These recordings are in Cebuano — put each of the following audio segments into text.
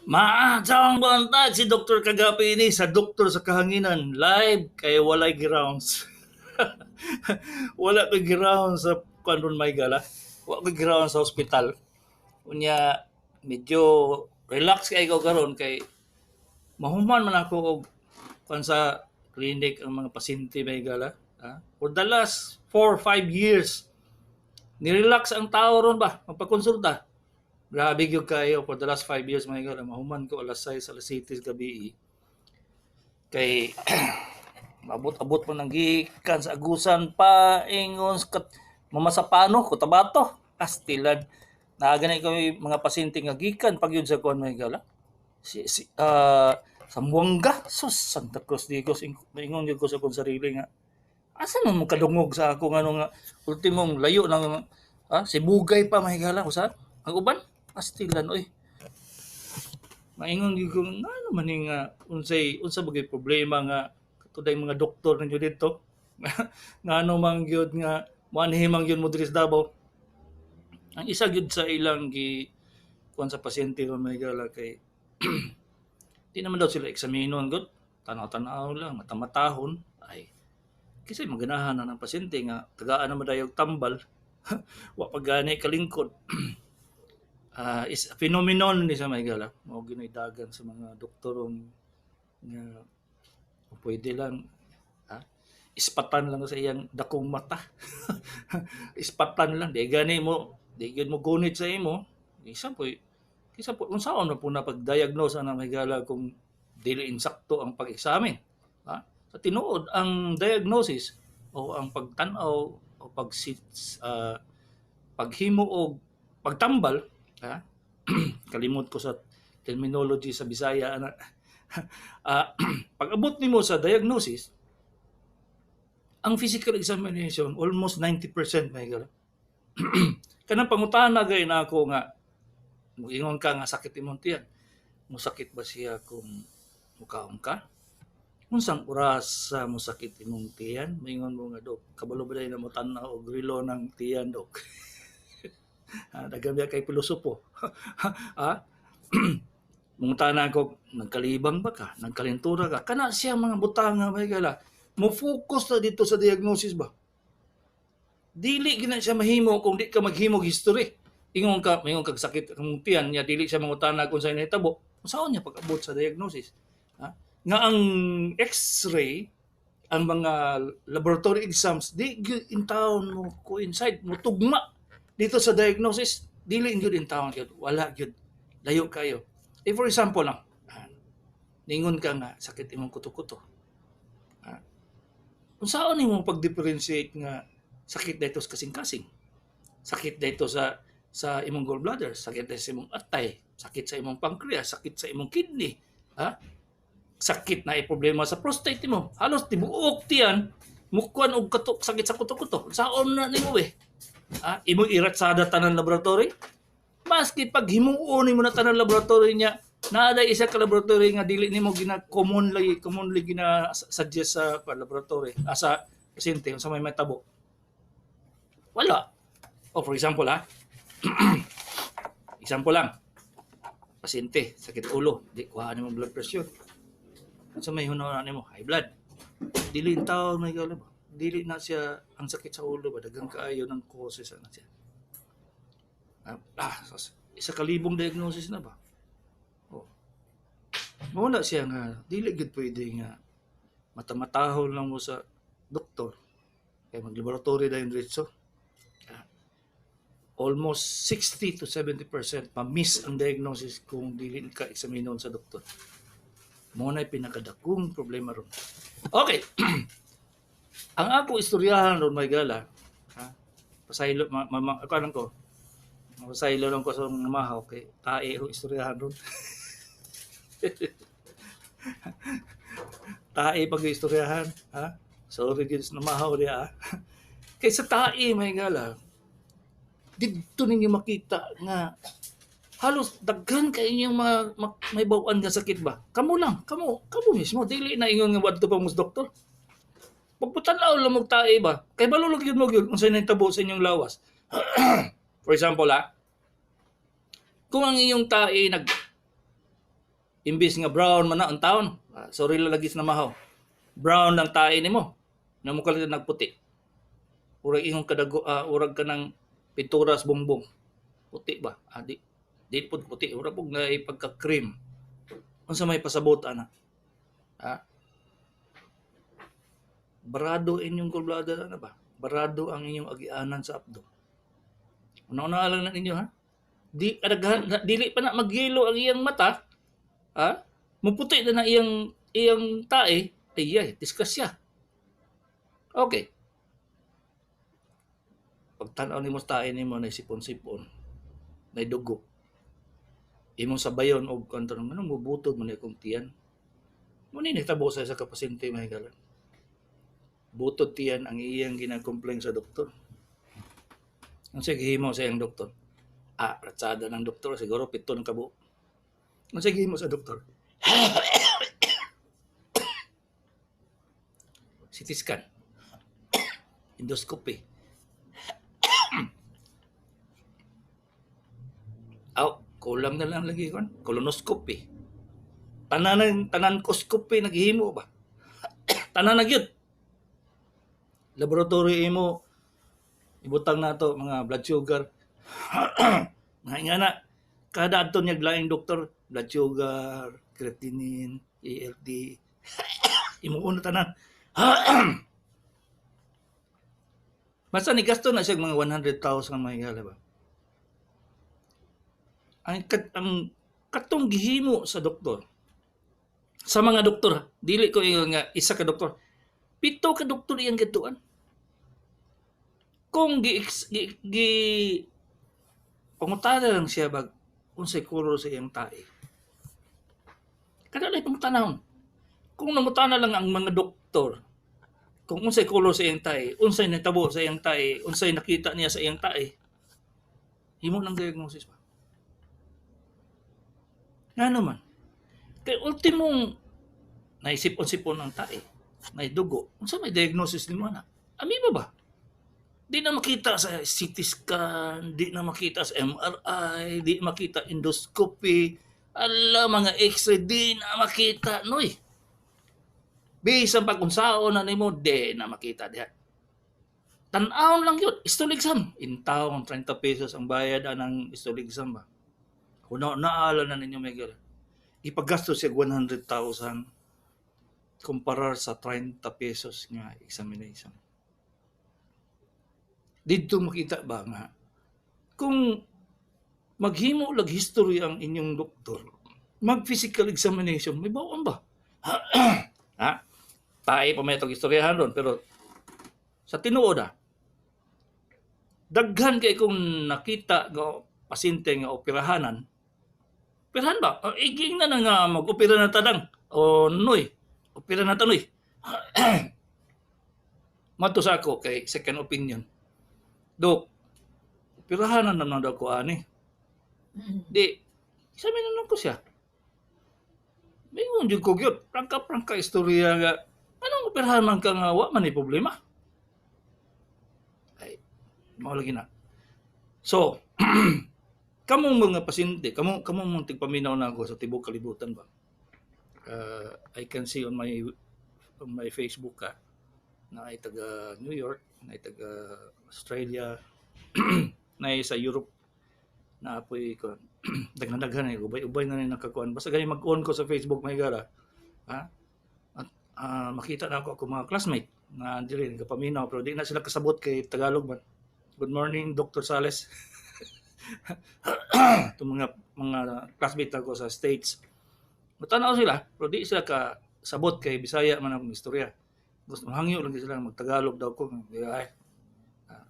Maayong buntag, si Dr. Kagapi ini sa Doktor sa Kahanginan live kay walay grounds. Wala koy grounds sa kuan ron, may gala. Wa koy grounds sa hospital. Unya medyo relax kay ko karon kay mahuman man ako og kuan sa clinic ang mga pasyente, may gala. Ha? For the last 4 5 years, ni-relax ang tao ron ba magpakonsulta. Grabe gyud kayo for the last 5 years, mga higala. Mahuman ko alas 6, alas 7 sa gabi. Kay abot-abot pa nang gikan sa Agusan pa ingon sa Mamasapano, Cotabato. Astilan. Naa gani ko mga pasyente nga gikan pag yun sa kuan, mga higala. Si Zamboanga, sus, Santa Cruz Digos, ingon gyud ko sa akong sarili nga asa man mo kadungog sa ako ngano nga ultimong layo ng Sibugay pa, mga higala, usa ang uban astilan oy. Maingon gyud ko ngano man ni nga unsay unsa ba gyud problema nga katuday mga doktor ninyo dito, ngano man gyud nga moanhi man gyud mo diri sa Davao. Ang isa gyud sa ilang gi kuan sa pasyente ron, mga higala, kay di naman daw sila eksaminon gud, tanaw-tanaw lang, mata-matahon ay kasi maganahan na ng pasyente nga tagaan naman dayog tambal, wa pa gani kalingkod. Is a phenomenon ni sa mga higala, mao ginaidagan sa mga doktor nga pwede lang ha, ispatan lang sa iyang dakong mata, ispatan lang, di gani mo di gyud mo gunit sa imo. Isa po isa po unsaon na po na pag-diagnose ana, mga higala, kung dili insakto ang pag-examine, ha? Sa tinuod, ang diagnosis o ang pagtan-aw o pag paghimo og pagtambal, ha, kalimot ko sa terminology sa Bisaya ana. Pag-abot nimo sa diagnosis, ang physical examination almost 90%, may gala. Kanang pangutana gay na ako nga moingon ka nga sakit imong tiyan, musakit ba siya kung mukaon ka? Unsang oras sa mosakit imong tiyan? Moingon mo nga, "Dok, kabalo ba na mo tan-aw og relo ng tiyan, dok?" Daghan biya kay pilosopo. Ah, mangutana ko, nagkalibang ba ka? Nagkalintura ka? Kana siya mga butanga, may gala. Mo focus na dito sa diagnosis ba? Dili gina siya mahimo kung di ka maghimog history. Ingon ka, maingon kag sakit ang tiyan niya, dili siya mangutana kung sa nahitabo. Unsaon niya pag-abot sa diagnosis? Ha? Nga ang x-ray, ang mga laboratory exams, di gyud in town mo coincide, mo tugma dito sa diagnosis, dili gyud in town gyud, wala gyud. Layo kayo. Eh, for example lang, ningon ka nga sakit imong kuto-kuto. Unsaon nimo pag-differentiate nga sakit dito sa kasing-kasing? Sakit dito sa imong gallbladder, sakit dito sa imong atay, sakit sa imong pancreas, sakit sa imong kidney, ha? Sakit na problema sa prostate mo. Halos tibuok tiyan mukuan og katok sakit sa kuto-kuto. Saon na nimo eh? Ha? Imong iratsada tanan laboratory? Maski pag himuon nimo na tanan laboratory niya, naa day isa ka laboratory nga dili nimo gina commonly gina suggest sa laboratory sa pasyente, unsa may matabo? Wala. Oh, for example ha. Example lang. Pasyente, sakit ulo, di kuha nimo blood pressure. Unsa may hunahuna nimo? High blood. Dili in taon may gala ba? Dili na siya ang sakit sa ulo ba, daghan kaayo ng causes ana siya. Isa ka libong diagnosis na ba? Oh. Mao na siya nga dili gyud pwede nga mata-matahol lang mo sa doktor. Kay mag-laboratory dayon diretso. Almost 60 to 70% ma-miss ang diagnosis kung dili ka eksaminon sa doktor. Mao na pinakadakong problema ron. Okay. Ang ako istoryahan ron, may gala, ha? Pasaylo ma, ma, ma ako lang ko. Pasaylo lang ko sa mga mahaw kay tae akong istoryahan ron. Tae pag istoryahan, ha? Sorry gyud sa namahaw diya. Ha? Kay sa tae, may gala, didto ninyo makita nga halos daghan kay inyong mga may baw-an nga sakit ba. Kamo lang, kamo, kamo mismo dili na ingon nga wadto pa mo sa doktor. Pagputan-aw lang mo tae ba, kay balulog yun mo gyud unsay nahitabo sa inyong lawas. For example ha, kung ang inyong tae nag Imbis nga brown man na ang taon, sorry lang lagi sa namahaw. Brown lang tae nimo. Na mo kalit nagputi. Urag ingon kadago, urag ka ng pintura sa bongbong. Puti ba? Di di pud puti, urag pud na pagka-cream. Unsa may pasabot ana? Ha? Barado inyong gallbladder ana ba? Barado ang inyong agianan sa apdo. Una-una lang na ninyo, ha. Di kadaghan dili pa na magyelo ang iyang mata, ha? Muputi na na iyang iyang tae, ay ay, disgrasya. Okay. Pagtan-aw nimo sa tae nimo na sipon-sipon, na dugo. Imong sabayon og kanto, "Nganong mobutod man ni akong tiyan?" Mo ni nahitabo sa isa ka pasyente, mga higala. Butod tiyan ang iyang gina-complain sa doktor. Unsay gihimo sa iyang doktor? Ratsada ng doktor, siguro 7 ng kabuok. Unsay gihimo sa doktor? CT scan. Endoscopy. Aw, kulang na lang lagi kon. Colonoscopy. Tanan tanan coscopy naghimo ba? Tanan na gyud. Laboratory imo ibutang nato mga blood sugar. Mga ingana kada adto niya laing doktor, blood sugar, creatinine, ALT, imo una tanan. Basta ni gasto na siya mga 100,000, mga higala ba. Ang katong gihimo sa doktor, sa mga doktor, dili ko ingon nga isa ka doktor, 7 ka doktor iyang gituan. Kung gi, gi, gi pangutana lang siya bag unsay color sa iyang tae. Kada lay pangutanahon. Kung nangutana lang ang mga doktor kung unsay color sa iyang tae, unsay nahitabo sa iyang tae, unsay nakita niya sa iyang tae, himo ng diagnosis ba? Nga naman. Kay ultimong naisipon-sipon ang tae, naidugo, unsa may diagnosis nimo ana? Ami ba? Di na makita sa CT scan, di na makita sa MRI, di makita endoscopy, ala mga X-ray, di na makita, noy. Bisan pag unsaon na nimo, di na makita diha. Tan-awon lang yun, stool exam. In town, 30 pesos ang bayad anang stool exam ba. Kung naala na ninyo may gala. Ipagasto siya 100,000 kumparar sa 30 pesos nga examination. Didto makita ba nga kung maghimo lag history ang inyong doktor, mag physical examination, may bawon ba? Ha? Tayo pa may itong istoryahan ron, pero sa tinuod daghan kay kung nakita nga pasyente nga operahanan, operahan ba? Iging na na nga mag-opera na tadang. O noy, opera na tanoy. Mato sa ako kay second opinion. Dok, operahanan na naman daw ko ani. Di, examine na lang ko siya. May jud ko gyud, prangka-prangka istorya nga, anong operahan man ka nga wa man ni problema? Ay, mao lagi na. So, kamong mga pasyente, kamong kamong mong tigpaminaw na ako sa tibok kalibutan ba? I can see on my Facebook ka na ay taga New York, na ay taga Australia, na ay sa Europe, na apoy ko daghan-daghan eh, ubay-ubay na ni nakakuan. Basta gani mag-on ko sa Facebook, may gara. Ha? At makita na ako ako mga classmate na diri nagapaminaw pero di na sila kasabot kay Tagalog man. Good morning, Dr. Sales. Itong mga mga classmate ako sa States. Matanaw sila pero di sila ka sabot kay Bisaya man akong istorya. Gusto hangyo lang sila magtagalog daw ko. Ay,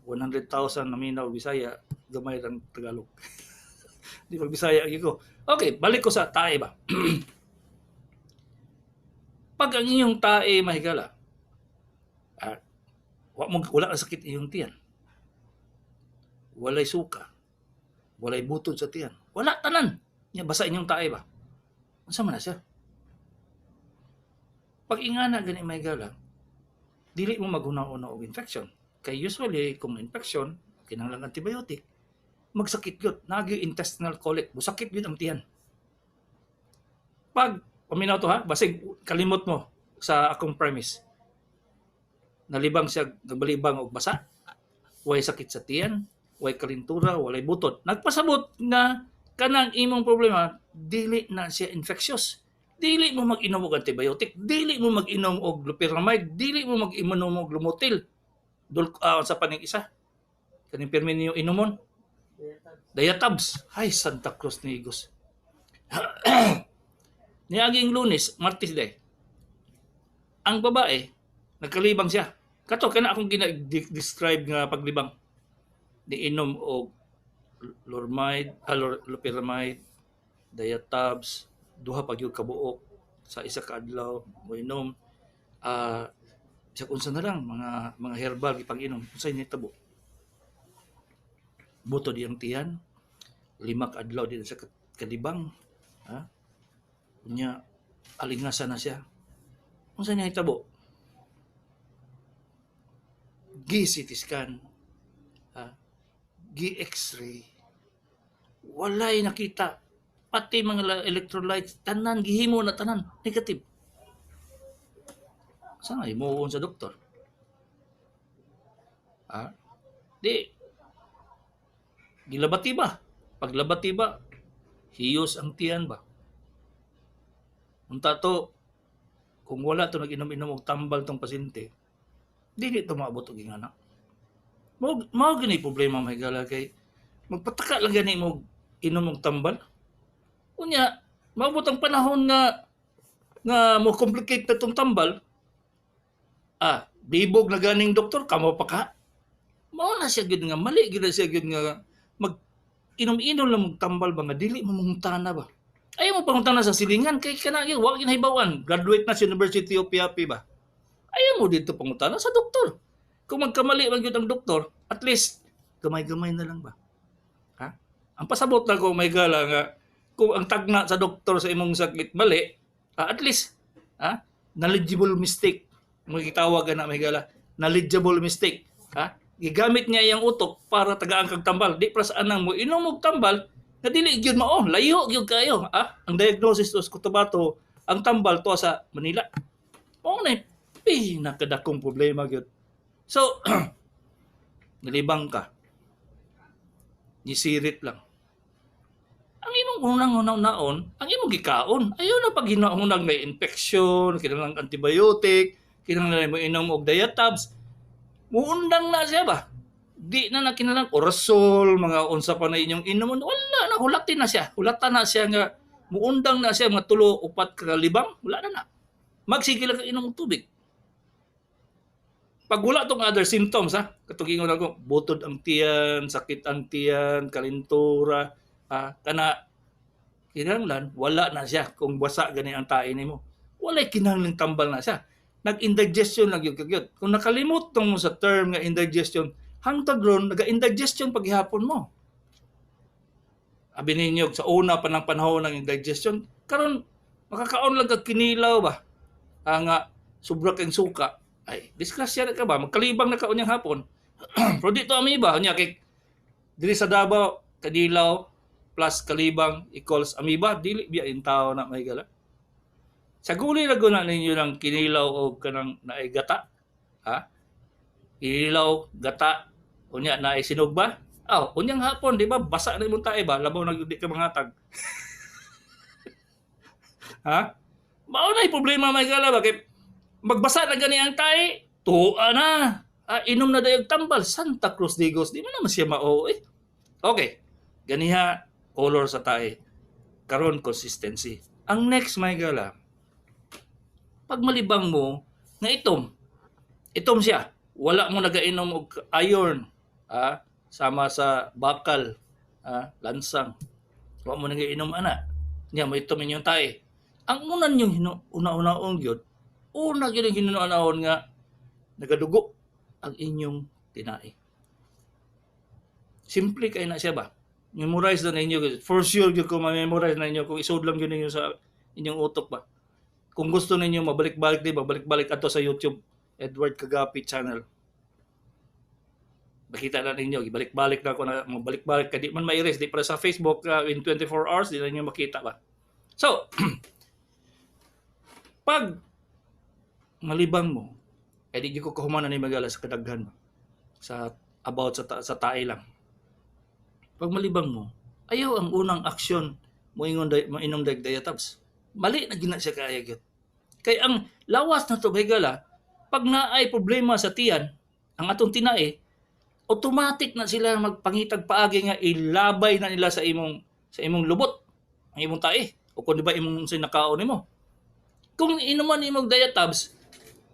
100,000 na minaw Bisaya, gamay lang Tagalog. Di pag Bisaya ko. Okay, balik ko sa tae ba. Pag ang inyong tae, mahigala, wa mo wala ka sakit iyong tiyan. Walay suka. Walay butod sa tiyan. Wala tanan. Nya basa inyong tae ba? Unsa man na siya? Pag ingana gani, mahigala, dili mo maghuna-una og infection. Kay usually kung infection, kinahanglan antibiotic, magsakit gyud, nagi intestinal colic, musakit gyud ang tiyan. Pag paminaw to ha, basig kalimot mo sa akong premise. Nalibang siya, nagbalibang og basa, way sakit sa tiyan, way kalintura, walay butod. Nagpasabot nga kanang imong problema dili na siya infectious. Dili mo mag-inom og antibiotic, dili mo mag-inom og loperamide, dili mo mag-inom og Lomotil. Dul sa paning isa. Kaning pirmi niyo inomon. Diatabs. Ay, Santa Cruz ni Igos. Niaging Lunes, Martes day. Ang babae, nagkalibang siya. Kato, kana akong gina-describe nga paglibang. Niinom og Lormide, loperamide, Diatabs, duha pa gyud kabuok sa isa ka adlaw moinom, bisag unsa na lang mga herbal gipang-inom. Unsay nitabo? Buto diyang tiyan, 5 ka adlaw di na siya kalibang, ha? Unya alingasa na siya. Unsa nahitabo? Gi CT scan, ha? Gi X-ray. Walay nakita. Pati mga electrolytes, tanan gihimo na tanan, negative. Sa nga himuon sa doktor? Ha? Di gilabati ba? Paglabati ba? Hiyos ang tiyan ba? Unta to, kung wala to nag-inom-inom og tambal tong pasyente, dili to maabot og ingana. Mao gini problema, mga higala, kay magpataka lang gani mo inom og tambal. Unya, maabot ang panahon nga nga mo complicate na tong tambal. Ah, bibog na ganing doktor kamo pa ka. Mao na siya gyud nga mali gyud na siya gyud nga mag inom-inom lang og tambal ba nga dili mo mangutana ba. Ayaw mo pangutana sa silingan kay kana gyud wa gyud nahibaw-an. Graduate na sa University of Piapi ba. Ayaw mo dito pangutana sa doktor. Kung magkamali man gyud ang doktor, at least gamay-gamay na lang ba. Ha? Ang pasabot na ko, may gala, nga kung ang tagna sa doktor sa imong sakit mali, at least knowledgeable mistake. Mo gitawag na, may gala, knowledgeable mistake. Ha? Gigamit niya iyang utok para tagaan kag tambal. Di pra sa anang mo inom og tambal nga dili gyud mao, layo gyud kayo. Ah, ang diagnosis to sa Cotabato, ang tambal to sa Manila. Mao na pinakadakong problema gyud. So, nalibang ka. Nisirit lang. Ang imong unang unang naon, ang imong gikaon, ayaw na pag hinahunag na infection, kinahanglan antibiotic, kinahanglan mo inom og Diatabs. Muundang na siya ba? Di na na kinahanglan Oresol, mga unsa pa na inyong inomon, wala na, hulatin na siya. Hulatan na siya nga muundang na siya mga 3, 4 ka libang, wala na na. Magsige lang ka inom og tubig. Pag wala tong other symptoms ha, katong ingon ako, butod ang tiyan, sakit ang tiyan, kalintura, kana kinahanglan wala na siya kung basa gani ang tae nimo. Walay kinahanglan tambal na siya. Nag-indigestion lang gyud gyud. Kung nakalimot tong mo sa term nga indigestion, hangtod ron naga-indigestion paghihapon mo. Abi ninyo sa una pa ng panahon ng indigestion, karon makakaon lang kag kinilaw ba? Nga sobra kang suka, ay disgrasya na ka ba? Magkalibang na ka unyang hapon. Pero dito amoeba, unya kay diri sa Davao, kanilaw plus kalibang equals amoeba, dili biya in tao na, may gala. Sa guli ra guna ninyo ng kinilaw o kanang naay gata. Ha? Kinilaw, gata, unya naay sinog ba? Aw, unyang hapon, di ba? Basa na imong tae ba? Labaw na di ka mangatag. Ha? Mao na problema, may gala ba? Kay magbasa na gani ang tae, tuwa na. Ah, inom na dayag tambal, Santa Cruz Digos, di mo naman siya mao eh. Okay. Ganiha color sa tae. Karon consistency. Ang next, may gala, pag malibang mo nga itom, itom siya. Wala mo nagainom og iron, sama sa bakal, lansang. Wa mo nagainom ana. Nya mo itom inyong tae. Ang unan yung una-unaon gyud, una gyud ang hinunaon nga nagadugo ang inyong tinai. Simple kay na siya ba? Memorize na ninyo. For sure gyud ko ma-memorize na ninyo kung isud lang gyud ninyo sa inyong utok ba. Kung gusto ninyo mabalik-balik di mabalik-balik ato sa YouTube, Edward Kagapi channel. Makita na ninyo, ibalik-balik na ako na mabalik-balik kay di man ma-erase di para sa Facebook in 24 hours di na ninyo makita ba. So, Pag malibang mo, eh di ko kahuman na ni magala sa kadaghan sa about sa tae lang. Pag malibang mo, ayaw ang unang aksyon mo ingon day, mainom dag diatabs. Mali na gina siya kaya gyud. Kay ang lawas na to, higala, pag naay problema sa tiyan, ang atong tinae, automatic na sila magpangitag paagi nga ilabay na nila sa imong lubot, ang imong tae o kung di ba imong unsay nakaon nimo. Kung inuman imong diatabs,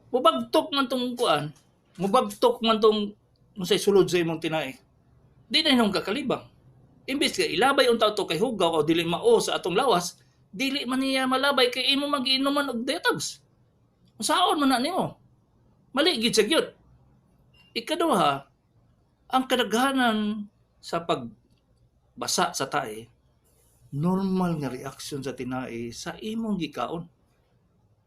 mubagtok man tong kuan, mubagtok man tong unsay sulod sa imong tinae. Di na hinom kakalibang. Imbes ka ilabay unta to kay hugaw o dili mao sa atong lawas, dili man niya malabay kay imo magiinuman og diatabs. Unsaon man na nimo? Mali gid sa gyud. Ikaduha, ang kadaghanan sa pagbasa sa tae, normal nga reaksyon sa tinae sa imong gikaon.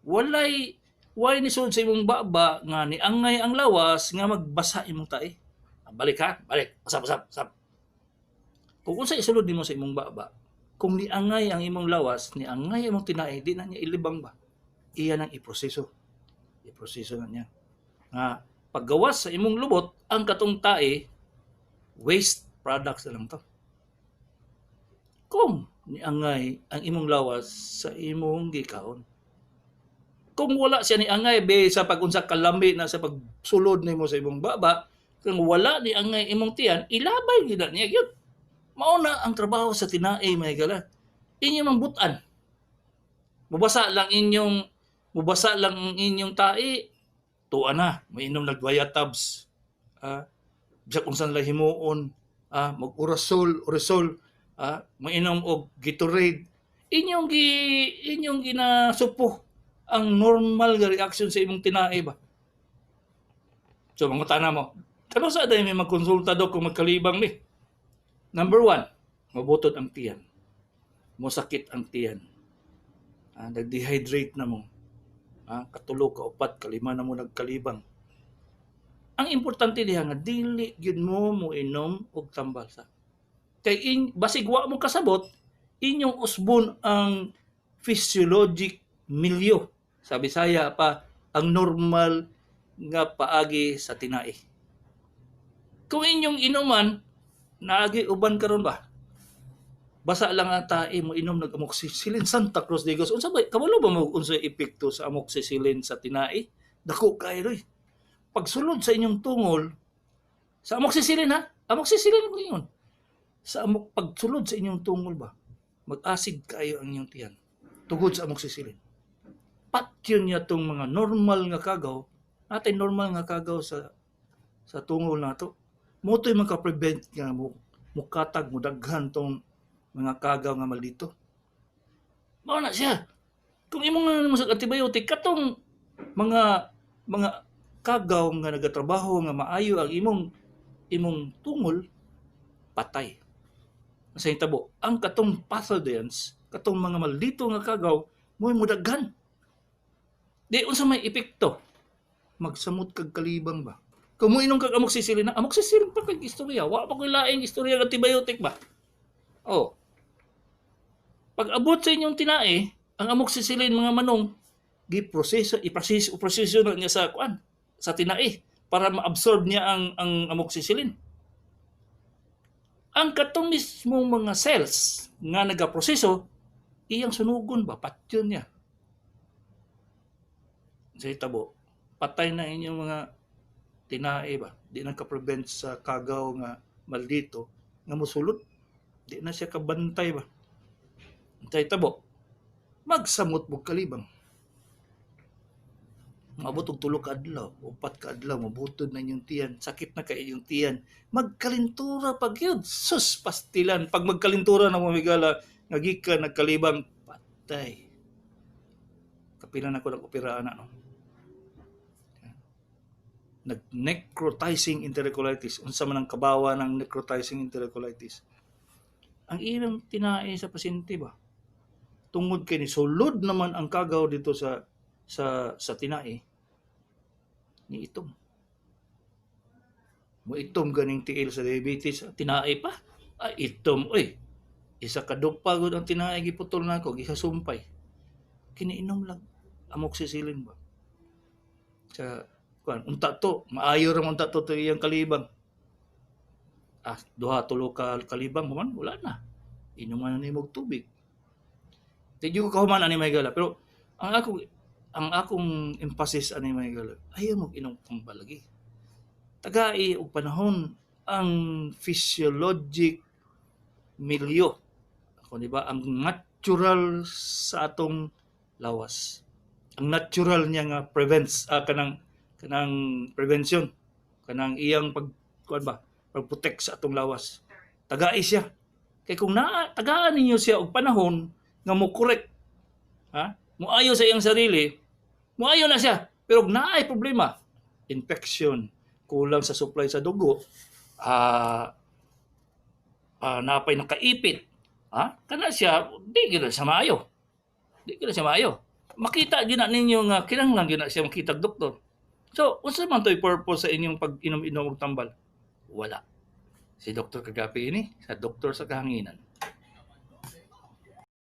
Walay way nisud sa imong baba nga niangay ang lawas nga magbasa imong tae. Ah, balik ha, balik. Usap, usap, usap. Kung unsa isulod nimo sa imong baba, kung niangay ang imong lawas, niangay imong tinae, di na niya ilibang ba? Iya nang iproseso. Iproseso na niya. Nga paggawas sa imong lubot, ang katong tae, waste products na lang to. Kung niangay ang imong lawas sa imong gikaon. Kung wala siya niangay be sa pagunsa kalami na sa pagsulod nimo sa imong baba, kung wala niangay imong tiyan, ilabay gid na niya gyud. Mao na ang trabaho sa tinae, mga higala. Inyo mang butan. Mubasa lang ang inyong tae, tuwa na, mainom nagdiatabs. Ah, bisag unsa nila himuon, ah, mag-oresol, oresol, ah, mainom og Gatorade. Inyong ginasupo ang normal nga reaction sa imong tinae ba. So mangutana mo, kano sa day may magkonsulta daw kung magkalibang ni? Number one, mabutod ang tiyan. Mosakit ang tiyan. Ah, nag-dehydrate na mo. Ah, katulo ka upat, kalima na mo nagkalibang. Ang importante diha nga dili gyud mo moinom og tambal sa. Kay basig wa mo kasabot, inyong usbon ang physiologic milieu. Sa Bisaya pa, ang normal nga paagi sa tinae. Kung inyong inuman, naagi uban karon ba? Basa lang ang tae mo, inom nag amoxicillin, Santa Cruz de Gos. Unsa ba kabalo ba mo unsa epekto sa amoxicillin sa tinae? Dako kaayo oy. Pagsulod sa inyong tungol sa amoxicillin ha, amoxicillin ko ingon. Sa amok pagsulod sa inyong tungol ba, mag-acid kaayo ang inyong tiyan tugod sa amoxicillin. Patyon niya tong mga normal nga kagaw, natay normal nga kagaw sa tungol nato. Mo to'y maka-prevent nga mo mukatag mo daghan tong mga kagaw nga maldito. Mao na siya. Kung imong nga mo sa antibiotic katong mga kagaw nga nagatrabaho nga maayo ang imong tungol, patay. Sa hitabo, ang katong pathogens, katong mga maldito nga kagaw, mo'y mudaghan. Di unsa may epekto? Magsamot kag kalibang ba? Kung moinom kag amoxicillin na, amoxicillin pa kag istorya, wa pa koy laing istorya ng antibiotic ba? Oh. Pag abot sa inyong tinae, ang amoxicillin, mga manong, giproseso, iproseso, proseso na niya sa kuan, sa tinae para ma-absorb niya ang amoxicillin. Ang katong mismong mga cells nga nagaproseso, iyang sunugon ba, patyon niya. Sa hitabo, patay na inyong mga tinae ba, di na ka-prevent sa kagaw nga maldito nga mosulod. Di na siya kabantay ba. Sa hitabo, magsamot mo kalibang. Maabot og 3 ka adlaw, 4 ka adlaw, mabutod na inyong tiyan, sakit na kay inyong tiyan. Magkalintura pag yun, sus pastilan. Pag magkalintura na mo migala, nga gikan nagkalibang, patay. Kapila na ko nag-opera ana, no? Nag-necrotizing enterocolitis. Unsa man ang kabawa ng necrotizing enterocolitis? Ang ilang tinae sa pasyente ba? Tungod kay ni sulod naman ang kagaw dito sa tinae, ni itom. Mo itom ganing tiil sa diabetes, tinae pa. Ay, itom oy. Isa ka dupa gud ang tinae giputol nako, gihasumpay. Kiniinom lang. Amoxicillin ba? Sa kuan, unta to, maayo ra man unta to iyang kalibang. Ah, duha tulo ka kalibang, human wala na. Inuman na nimo og tubig. Di jud ko kahuman ani, mga higala, pero ang akong emphasis ani, mga higala, ayaw mo inom tambal lagi. Tagai og panahon ang physiologic milieu. Ako di ba ang natural sa atong lawas. Ang natural niya nga prevents kanang prevention, kanang iyang pag kuan ba, pag-protect sa atong lawas. Tagai siya. Kay kung naa tagaan ninyo siya og panahon nga mo correct, ha? Moayo sa iyang sarili, moayo na siya. Pero kung naay problema, infection, kulang sa supply sa dugo, napay nakaipit, ha? Kana siya, di gyud na siya maayo. Di gyud na siya maayo. Makita gyud na ninyo nga kinahanglan gyud na siya makita og doktor. So, unsa man to'y purpose sa inyong pag-inom-inom og tambal? Wala. Si Dr. Kagapi ini, sa Doktor sa Kahanginan.